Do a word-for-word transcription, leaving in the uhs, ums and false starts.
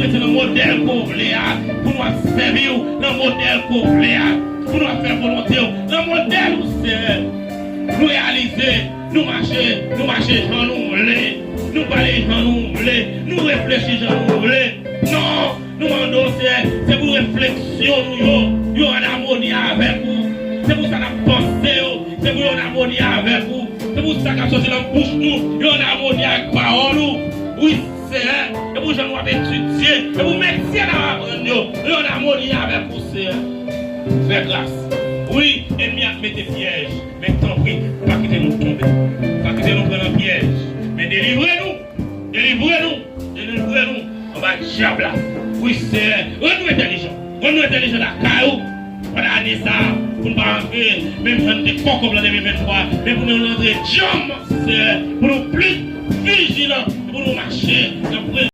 rete nan modèl ke w vle a, pou nou ap sèvi w nan modèl ke w vle a, pou nou ap fè volonte w nan modèl ou, Senyè. Nou reyalize, nou mache, nou mache jan nou vle, nou pale jan nou vle, nou reflechi jan nou vle. Non, nou mande w, Senyè, se pou refleksyon nou yo, yo ann amoni avèk ou. Se pou sa n ap panse yo, se pou yo ann amoni avèk ou. Se pou sa k ap soti nan bouch nou, yo ann amoni avèk pawòl ou. Wi, Senyè, e pou jan nou ap etidye, e pou metye n ap aprann yo, yo ann amoni avèk ou, Senyè. Fè gras. Wi, ènmi ap mete pyèj, men tanpri, pa kite nou tonbe. Pa kite nou pran nan pyèj, men delivre nou, delivre nou, delivre nou anba dyab la. Wi, Senyè, rann nou entèlijan, rann nou entèlijan lakay ou. Pandan ane sa a, pou n pa antre menm jan n te kòkòb lan de mil venntwa, men pou nou antre djanm, Senyè, pou nou plis vijilan, pou nou mache nan pre,